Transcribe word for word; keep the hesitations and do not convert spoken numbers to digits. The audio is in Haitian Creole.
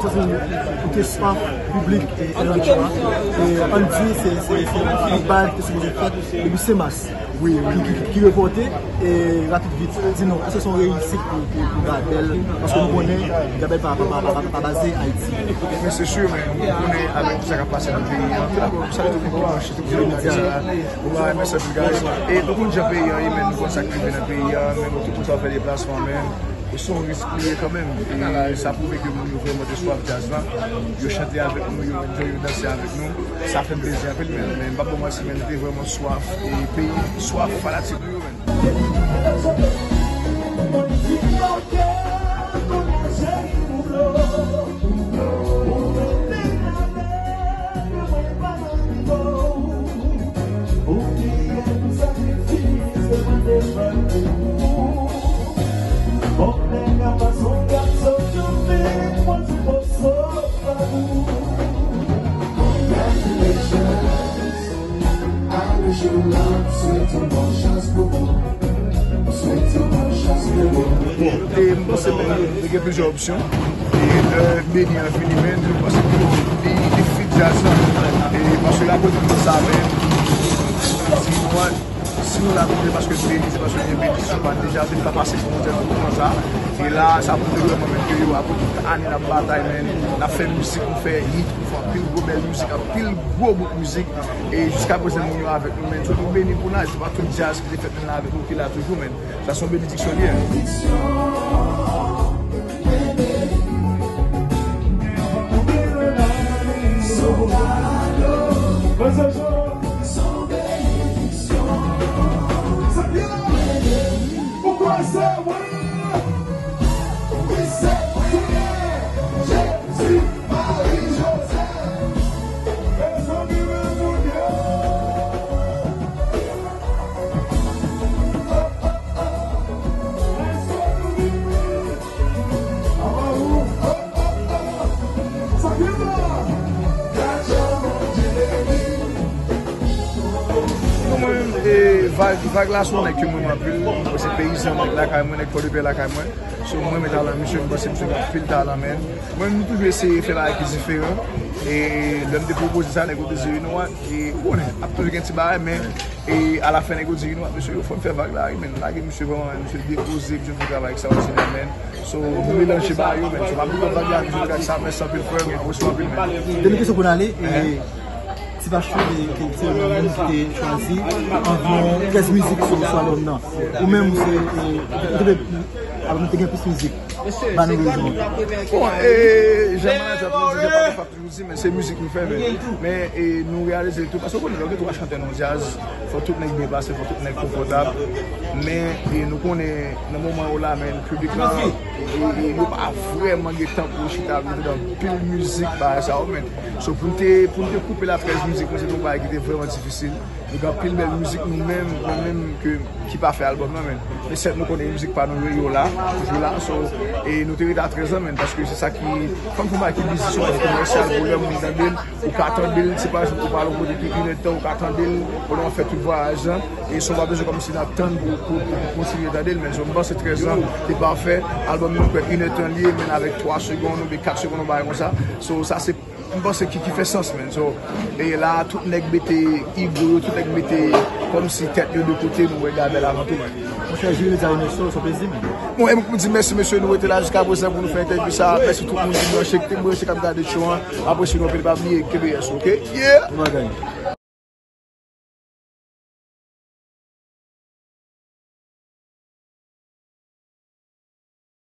Sa se yon keswa piblik e L N J A. E ann di se se se yon festival ki te sipoze fèt depi senk mas. Wi, wi, ki, ki, ki repòte e rapid vit. Di nou, èske se yon reyisit pou, pou, pou Gabèl? Paske nou konnen Gabèl pa, pa, pa, pa, pa baze Ayiti. Men se si, men nou konnen avèk sa k ap pase nan peyi an. Tout dabò, sa tout moun kòmanse, tout moun kòmanse la. Ou pa renmen sa, tout gade. E nou konn jan peyi an ye, men nou konn sa k rive nan peyi an, men nou tout moun sa fè deplasman, men. E se yon risk li ye kanmenm. E sa pwouve ke moun yo vrèman te swaf djaz la. Yo chante avèk nou, yo enjoy, yo danse avèk nou. Sa fè m plezi anpil, men, men m p ap ba w manti, men nou te vrèman swaf e peyi, swaf fanatik nou yo, men. Bon, e m panse menm nou gen plizyè opsyon. E lè Benny an vini, men nou panse ke li, li fit djaz la. E paske l ap reponn sa, men si nou, si nou la pou li, paske Benny, se paske gen Benny sou pad deja, se li k ap pase pou monte nan mouvman sa. E la, sa pwouve vrèman menm ke yo, apre tout ane n ap batay, men n ap fè mizik, nou fè hit, nou fè anpil gwo bèl mizik, anpil gwo bout mizik. E jiska prezan, moun yo avèk nou, men. So, nou beni pou nou, se pa tout djaz ki te fèt menm la avèk nou ki la toujou, men. Sa se yon benediksyon li ye. Mwen, e, vag, vag la se yon nèg ke mwen renmen anpil. Mwen se peyizan, mwen lakay mwen, nèg Fòdepè lakay mwen. So, mwen renmen talan misye, mwen panse misye gen anpil talan, men. Mwen, mwen toujou eseye fè bagay ki diferan. E lè m te pwopoze sa, nèg yo te di, you know what? E, ou konnen, ap toujou gen ti bagay, men, e, alafen, nèg yo di, you know what, mesye, yo fò n fè vag la, wi, men, lage misye vrèman, misye depoze, misye fè travay ekstraòdinè, men. So, nou melanje bagay yo, men. So, m ap di w vag la, misye te gad sa, mèsi anpil, frè, men, mèsi anpil, men. Dènye kesyon pou n ale, e, Ti Pachou, e, ki se yon moun ki te chwazi anviwon kenz mizik sou, sou albòm nan. Ou menm, se, e, ou te, albòm te gen plis mizik. Ba nou rezon. Bon, e, jan manager ap toujou di, pa gen fap toujou di, men se mizik nou fè, men, men, e, nou reyalize tou, paske w konnen, lè w gen twa chantè nan yon djaz, fò tout nèg byen pase, fò tout nèg konfòtab, men, e, nou konnen, nan moman yo la, men, piblik la, e, e, yo pa vrèman gen tan pou yo chita, pou yo tande anpil mizik, bagay sa yo, men. So, pou n te, pou n te koupe la trèz mizik, men, se te yon bagay ki te vrèman difisil. Nou gen anpil bèl mizik nou menm, nou menm ke, ki pa fè albòm nan, men. Men sèt nou konnen mizik pa nou yo, yo la, toujou la. So, e nou te rete a trèz an, men, paske se sa ki, fò n fè yon bagay ki bizi, se yon bagay ki komèsyal, pou lè moun tande l, ou ka tande l, se pa ou pral yon kote ki inèdtan, ou ka tande l, pandan w ap fè tout vwayaj lan, e san w pa bezwen kòmsi n ap tann pou, pou, pou, pou kontinye tande l, men. So, m panse trèz an, te pafè, albòm nou kwè inèdtan li ye, men avèk twa segonn oubyen kat segonn, yon bagay konsa. So, sa se M panse ki, ki fè sans, men. So, e la, tout nèg mete ego yo, tout nèg mete kòmsi tèt yo de kote, nou wè Gabèl avan tou, men. Monchè, jwi medya yo, mesye, se yon plezi, men. Bon, e m di mèsi, mesye, nou rete la jiska prezan pou nou fè entèvyou sa. Mèsi tout moun ki branche, ki te branche, k ap gade show an. Apresye nou anpil, pa bliye, K B S, oke? Yeah! Bon bagay.